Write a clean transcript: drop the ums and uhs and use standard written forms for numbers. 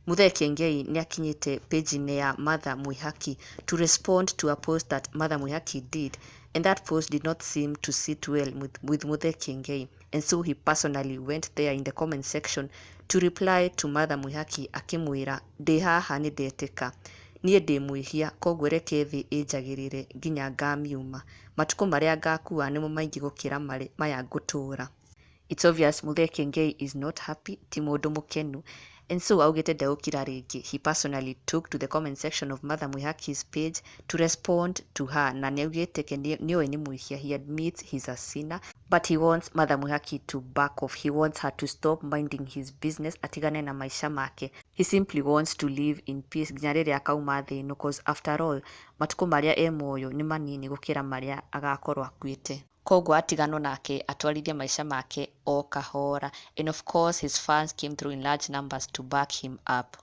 Muthee Kiengei nĩ akinyĩte page-inĩ ya Martha Mwihaki to respond to a post that Martha Mwihaki did, and that post did not seem to sit well with Muthee Kiengei, and so he personally went there in the comment section to reply to Martha Mwihaki akĩmwĩra, "Ndĩ haha nĩ ndetĩka niĩ ndĩ mwĩhia, koguo reke thĩ ĩnjagĩrĩre nginya ngamiuma. Matukũ marĩa ngakua nĩmo maingĩ gũkĩra maya ngũtũũra." It's obvious Muthee Kiengei is not happy, ti mũndũ mũkenu, and so augĩte ndegũkira rĩngĩ. He personally took to the comment section of Martha Mwihaki's page to respond to her, na nĩaugĩte ke nĩoĩ nĩ mwĩhia. He admits he's a sinner, but he wants Martha Mwihaki to back off. He wants her to stop minding his business, atigane na maisha make. He simply wants to live in peace nginya rĩrĩa akauma thĩ ĩno, 'cause after all, matukũ marĩa e muoyo nĩ manini gũkĩra marĩa agakorwo akuĩte. Koguo atiganwo nake atwarithie maica make o kahora. And of course, his fans came through in large numbers to back him up.